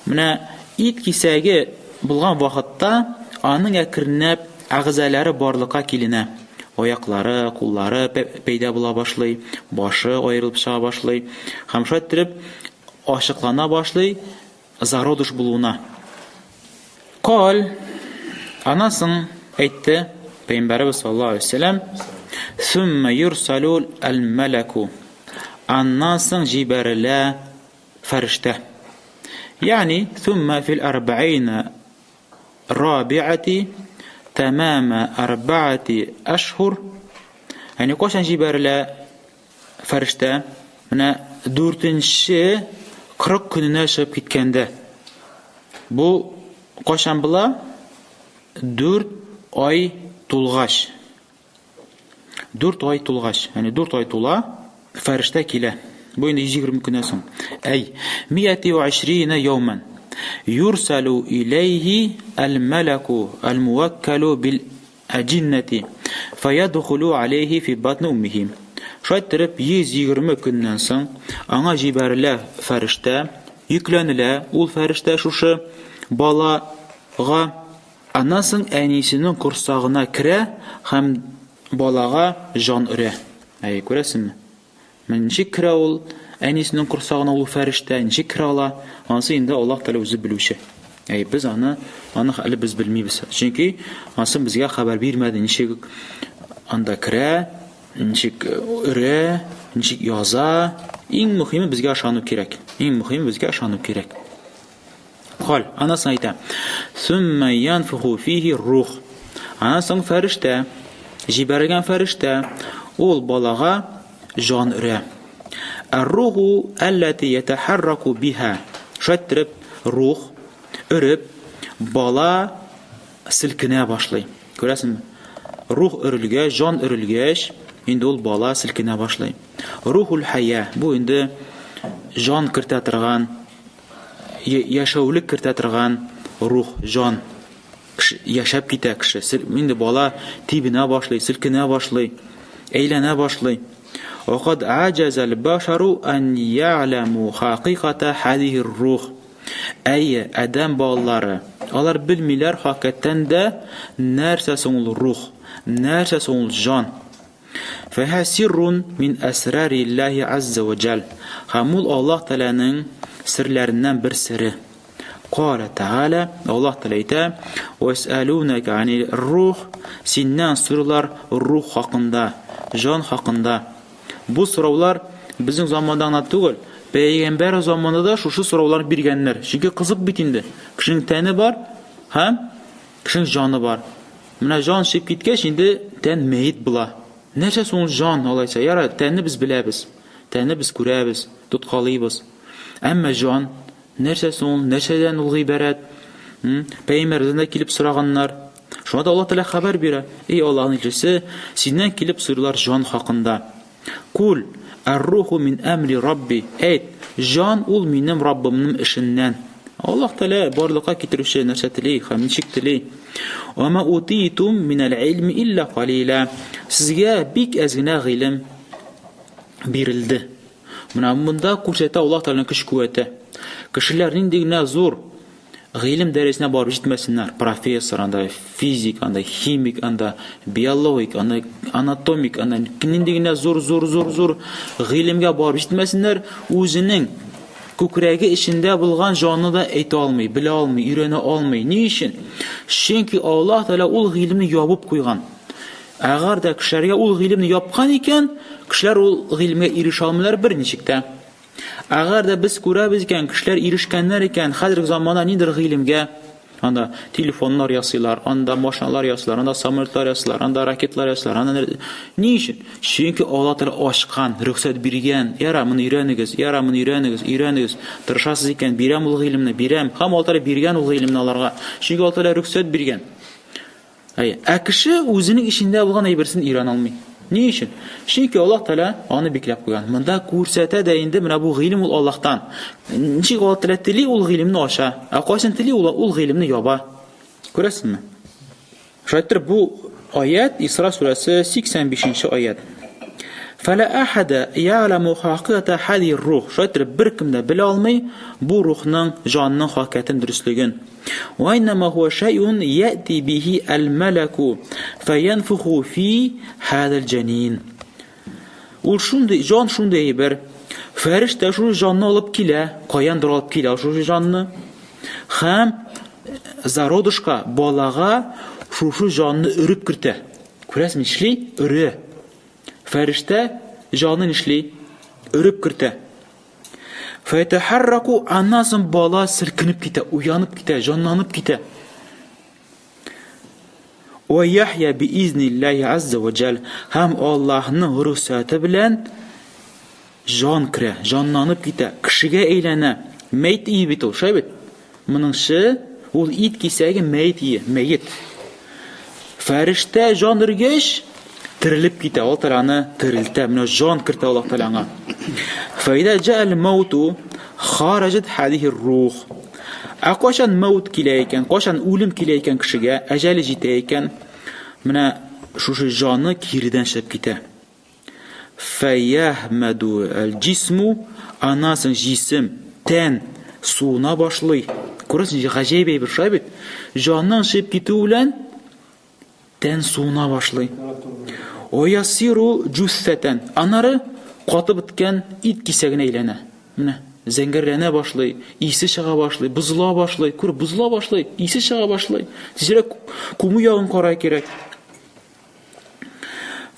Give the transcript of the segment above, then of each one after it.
Менә ит кисәге булган вакытта аның әкренләп әгъзалары барлыкка киленә. Аяклары, куллары пәйда була башлый, башы аерылып чыга башлый һәм шулай иттереп ачыклана башлый зародыш булуына. Кал, аннан соң әйтте Пәйгамбәребез саллаллаһу алейһи вәсәлләм, "Сумма юрсалу әл-мәләку". Аннан соң җибәрелә фәрештә. Ягъни, "Сумма фил арбаина рабиати тамама арбаати ашһур". Ягъни кайчан җибәрелә фәрештә? Менә дүртенче 40 көненә чыгып киткәндә. Бу кайчан була? 4 ай тулгач. 4 ай тулгач, ягъни 4 ай тула, фәрештә килә. Бу инде 120 көннән соң. Әй, миәти ва ишрина яуман. Юрсалу иләйһи әл-мәләку әл-муваккалу бил әҗиннәти фаядхулу алейхи фи батни уммихи. Шулай иттереп, 120 көннән соң аңа җибәрелә фәрештә, йөкләнелә ул фәрештә шушы балага. Аннан соң әнисенең корсагына керә һәм балага җан өрә. Әй, күрәсеңме? Менә ничек керә ул әнисенең корсагына ул фәрештә, ничек керә ала? Анысы инде Аллаһ Тәгалә үзе белүче. Әй, без аны, аны әле без белмибез. Чөнки анысы безгә хәбәр бирмәде, ничек анда керә, ничек өрә, ничек яза. Иң мөһиме безгә ышану кирәк. Иң мөһиме безгә ышану кирәк. Кал, аннан соң әйтә. Сумма янфуху фихи рух. Аннан соң фәрештә, җибәрелгән фәрештә, ул балага җан өрә. Ар-руху аллати ятахарраку биха. Шулай иттереп, рух өреп, бала селкенә башлый. Күрәсеңме? Рух өрелгәч, җан өрелгәч, инде ул бала селкенә башлый. Рухул хая, бу инде җан кертә торган яшәүлек кертә торган рух, җан. Кеше, яшәп китә кеше. Инде бала тибенә башлый, селкенә башлый, әйләнә башлый. Вақад аҗазал башару ан я'ламу хакыйката хадихи рух. Әйе, адәм балалары, алар белмиләр хакыйкатьтән дә нәрсә соң ул рух, нәрсә соң ул җан. Фәһә сиррун мин әсрариллаһи азза вә җәл. Һәм ул Аллаһ Тәгаләнең серләреннән бер сере. Калә Тәгалә, Аллаһ Тәгалә әйтә, Вәсәлүнәкә анил рух, синнән сорыйлар рух хакында, җан хакында. Бу сораулар безнең заманда гына түгел, пәйгамбәр заманында да шушы сорауларны биргәннәр. Чөнки кызык бит инде. Кешенең тәне бар һәм кешенең җаны бар. Менә җан чыгып киткәч, инде тән мәет була. Нәрсә соң ул җан, алайса? Ярар, тәнне без беләбез. Тәнне без күрәбез, тоткалыйбыз. Әмма җан, нәрсә соң ул, нәрсәдән ул гыйбарәт? Пәйгамбәрдән дә килеп сораганнар. Шуңа да Аллаһ Тәгалә хәбәр бирә. Эй Аллаһның илчесе, синнән килеп сорыйлар җан хакында. Кул, әр-руху мин әмри Рабби. Әйт, җан ул минем Раббымның эшеннән. Аллаһ Тәгалә барлыкка китерүче нәрсә тели һәм ничек тели. Ва ма утитум минәл илми илля калила. Сезгә бик әз генә гыйлем бирелде. Менә монда күрсәтә Аллаһ Тәгаләнең көч-куәте. Кешеләр нинди генә зур гыйлем дәрәҗәсенә барып җитмәсеннәр, профессор анда, физик анда, химик анда, биологик анда, анатомик анда, нинди генә зур зур зур зур гыйлемгә барып җитмәсеннәр, үзенең күкрәге эчендә булган җанны да әйтә алмый, белә алмый, өйрәнә алмый. Ни өчен? Чөнки Аллаһ Тәгалә ул гыйлемне ябып куйган. Әгәр дә кешеләргә ул гыйлемне япкан икән, кешеләр ул гыйлемгә ирешә алмыйлар берничек тә. Әгәр дә без күрәбез икән, кешеләр ирешкәннәр икән, хәзерге заманда ниндидер гыйлемгә, анда телефоннар ясыйлар, анда машиналар ясыйлар, анда самолетлар ясыйлар, анда ракетлар ясыйлар, анда ни өчен? Чөнки Алла Тәгалә ачкан, рөхсәт биргән. Яра, моны өйрәнегез, яра, моны өйрәнегез, өйрәнегез. Тырышасыз икән, бирәм ул гыйлемне, бирәм. Һәм Алла Тәгалә биргән ул гыйлемне аларга. Чөнки Алла Тәгалә рөхсәт биргән. Әйе. Ә кеше үзенең эчендә булган әйберсен өйрәнә алмый. Ни өчен? Чөнки Аллаһ Тәгалә аны бикләп куйган. Монда күрсәтә дә инде менә бу гыйлем ул Аллаһтан. Ничек Аллаһ Тәгалә тели, ул гыйлемне ача. Ә кайсын тели, ул ул гыйлемне яба. Күрәсезме? Шулай итеп, бу аят Исра сүрәсе 85 нче аят. Фәлә әхәдә я'ләму хакыйката һәдиһи рух. Шулай итеп, беркем дә белә алмый бу рухның, җанның хакыйкатен, дөреслеген. Ва иннама хуа шәйун яти бихи әл-мәләку фәянфуху фи һәдәл җанин. Ул шундый җан, шундый әйбер. Фәрештә шул җанны алып килә, каяндыр алып килә шул җанны. Һәм зародышка, балага шушы җанны өреп кертә. Күрәсезме, нишли? Өрә. Фәрештә җаны нишли? Өреп кертә. Фәйтәхәрраку, аннан соң бала селкенеп китә, уянып китә, җанланып китә. Вә яхья биизнилләһи азза вә җәл, һәм Аллаһның рөхсәте белән җан керә, җанланып китә, кешегә әйләнә. Мәйт ие бит ул, шулай бит? Моныңчы ул ит кисәге мәет ие, мәет. Фәрештә җан өргәч, терелеп китә, Аллаһ Тәгалә аны терелтә, менә җан кертә Аллаһ Тәгалә аңа. Фәйдә җәл мауту хараҗат һадихи рух. Ә кайчан мәүт килә икән, кайчан үлем килә икән кешегә, әҗәле җитә икән, менә шушы җаны киредән чыгып китә. Фәяхмәду әл-җисму, аннан соң җисем, тән суына башлый. Күрәсең, гаҗәеп әйбер, шулай бит? Җанның чыгып китүе белән тән суына башлый. Оясиру җуссәтән. Аннары катып беткән ит кисәгенә әйләнә. Менә зәңгәрләнә башлый, исе чыга башлый, бозыла башлый. Күр, бозыла башлый, исе чыга башлый. Тизрәк күмү ягын карар кирәк.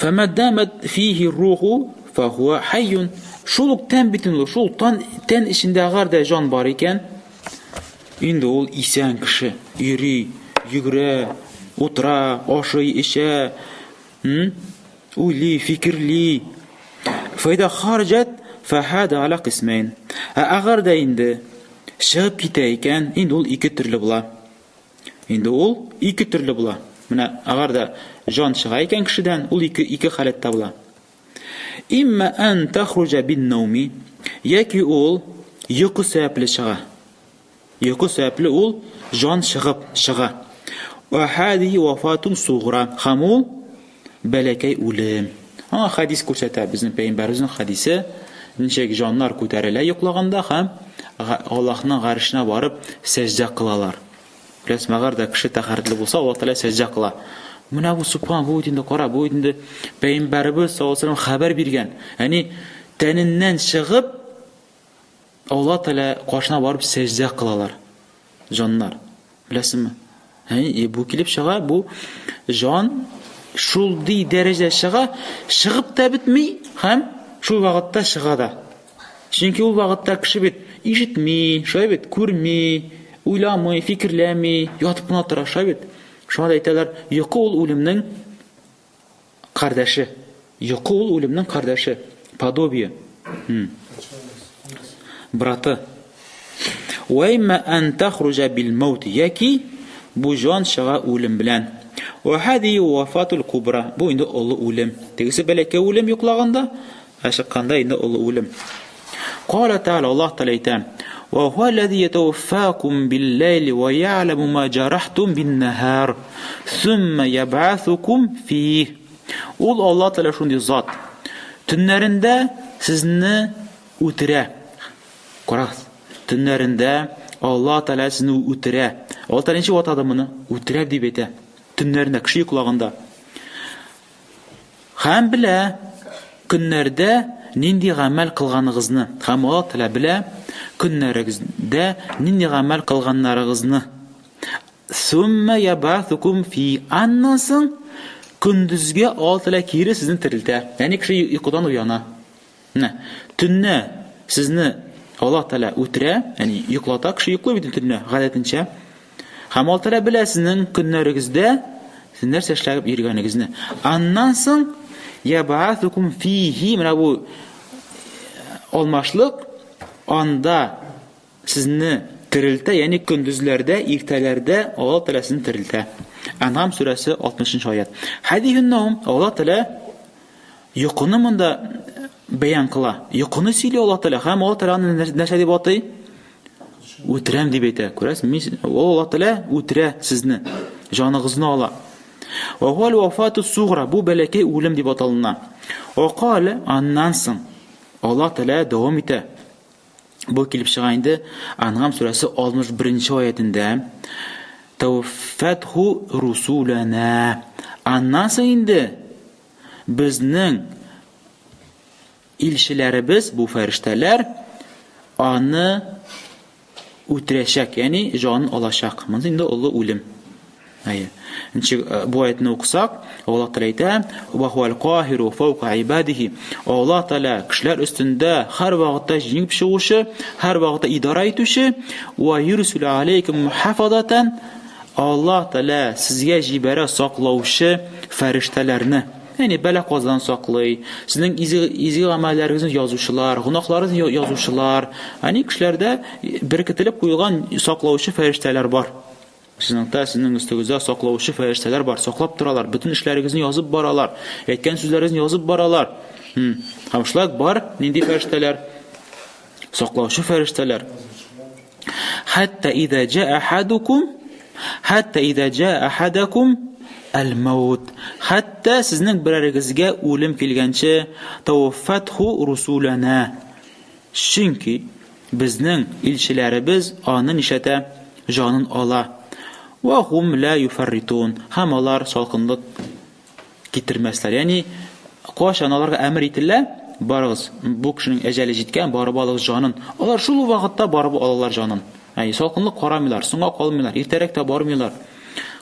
Фәмәдәмәт фихи руху фахуа хайюн. Шул ук тән бит инде, шул тән, тән эчендә әгәр дә җан бар икән, инде ул исән кеше, йөри, йөгерә, утыра, ашый, эчә, уйлый, фикерли. Файда харҗат фахада аля кисмәйн. Ә әгәр дә инде чыгып китә икән, инде ул ике төрле була. Инде ул ике төрле була. Менә әгәр дә җан чыга икән кешедән, ул ике ике халәттә була. Имма ан тахруҗа бин науми, яки ул йокы сәбәпле чыга. Йокы сәбәпле ул җан чыгып чыга. Ва һадихи вафатун сугра. Һәм ул бәләкәй үлем. Аңа хәдис күрсәтә безнең пәйгамбәребезнең хәдисе, ничек җаннар күтәрелә йоклаганда һәм Аллаһның гарешенә барып сәҗдә кылалар. Беләсез, мәгәр дә кеше тәһарәтле булса, Аллаһ Тәгалә сәҗдә кыла. Менә бу субхан, бу инде кара, бу инде пәйгамбәребез саллаллаһу алейһи ва хәбәр биргән. Ягъни тәненнән чыгып Аллаһ Тәгалә каршына барып сәҗдә кылалар җаннар. Беләсеңме? Әй, бу килеп чыга, бу җан шул ди дәрәҗә чыга, чыгып та бетми һәм шул вакытта чыга да. Чөнки ул вакытта кеше бит ишетми, шулай бит, күрми, уйламый, фикерләми, ятып кына тора, шулай бит. Шуңа да әйтәләр, йокы ул үлемнең Кардәше. Йокы ул үлемнең кардәше. Подобие. Браты. Вә имма ан тахруҗа бил маут яки бу җан чыга үлем белән. Вә һадиһи вафатул кубра. Бу инде олы үлем. Тегесе бәләкәй үлем йоклаганда, ә чыкканда инде олы үлем. Кала Тәгалә, Аллаһ Тәгалә әйтә: "Ва хуа аллази ятаваффакум бил-ләйли ва я'ламу ма җарахтум бин-наһар, сумма яб'асукум фих". Ул Аллаһ Тәгалә шундый зат. Төннәрендә сезне үтерә. Карагыз. Төннәрендә Аллаһ Тәгалә сезне үтерә. Аллаһ Тәгалә ничек атады моны? Үтерә дип әйтә. Төннәрендә кеше йоклаганда. Һәм белә көннәрдә нинди гамәл кылганыгызны. Һәм Аллаһ Тәгалә белә көннәрегездә нинди гамәл кылганнарыгызны. Сумма ябасукум фи. Аннан соң көндезгә Аллаһ Тәгалә кире сезне терелтә. Ягъни кеше йокыдан уяна. Менә төнне сезне Аллаһ Тәгалә үтерә, ягъни йоклата, кеше йоклый бит төнлә, гадәтенчә. Һәм Аллаһ Тәгалә белә сезнең көннәрегездә сез нәрсә эшләп йөргәнегезне. Аннан соң ябасукум фихи, менә бу алмашлык анда сезне терелтә, ягъни көндезләрдә, иртәләрдә Аллаһ Тәгалә сезне терелтә. Ан'ам сүрәсе 60 нчы аят. Хадихун наум, Аллаһ Тәгалә йокыны монда бәян кыла. Йокыны сөйли Аллаһ Тәгалә һәм Аллаһ Тәгалә аны нәрсә дип атый? Үтерәм дип әйтә. Күрәсез, мин ул Аллаһ Тәгалә үтерә сезне. Җаныгызны ала. Ва хуал вафату сугра, бу бәләкәй үлем дип аталына. Вакале, аннан соң Аллаһ Тәгалә дәвам итә. Бу килеп чыга инде Ангам сүрәсе 61 аятендә. Тавффатху русулана. Аннан соң инде безнең илчеләребез, бу фәрештәләр, аны үтерәчәк, ягъни җанын алачак. Монысы инде олы үлем. Әйе. Ничек э, бу аятны укысак, Аллаһ Тәгалә әйтә: "Ва хуал каһиру фаука ибадихи". Аллаһ Тәгалә кешеләр өстендә һәр вакытта җиңеп чыгучы, һәр вакытта идара итүче, "Ва юрсилу алейкум мухафазатан". Аллаһ Тәгалә сезгә җибәрә саклаучы фәрештәләрне. Ягъни бәла-казадан саклый, сезнең изге, изге гамәлләрегезне язучылар, гөнаһларыгызны язучылар, ягъни кешеләрдә беркетелеп куелган саклаучы фәрештәләр бар. Сезнең дә сезнең өстегездә саклаучы фәрештәләр бар, саклап торалар, бөтен эшләрегезне язып баралар, әйткән сүзләрегезне язып баралар. Һәм шулай бар нинди фәрештәләр? Саклаучы фәрештәләр. Хәтта идә җа ахадукум, хәтта идә җа ахадакум әл-маут. Хәтта сезнең берәрегезгә үлем килгәнче, тавффатху русулана. Чөнки безнең илчеләребез аны нишләтә? Җанын ала. Ва хум ла юфарритун. Һәм алар салкынлык китермәсләр. Ягъни кайчан аларга әмер ителә, барыгыз, бу кешенең әҗәле җиткән, барып алыгыз җанын. Алар шул ук вакытта барып алалар җанын. Ягъни салкынлык карамыйлар, соңга калмыйлар, иртәрәк тә бармыйлар.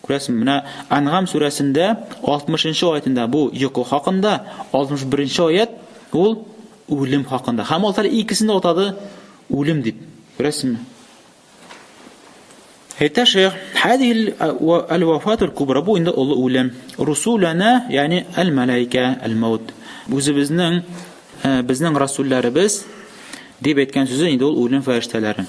Күрәсең, менә Әнгам сүрәсендә 60 аятында бу йокы хакында, 61 аят ул үлем хакында. Һәм алар икесен дә атады үлем дип. Күрәсеңме? Әйтә шейх, хәдил әл-вафатул кубра бу инде олы үлем. Русулана, ягъни әл-малайка, әл-маут. Үзебезнең э, безнең расулләребез дип әйткән сүзе инде ул үлем фәрештәләре.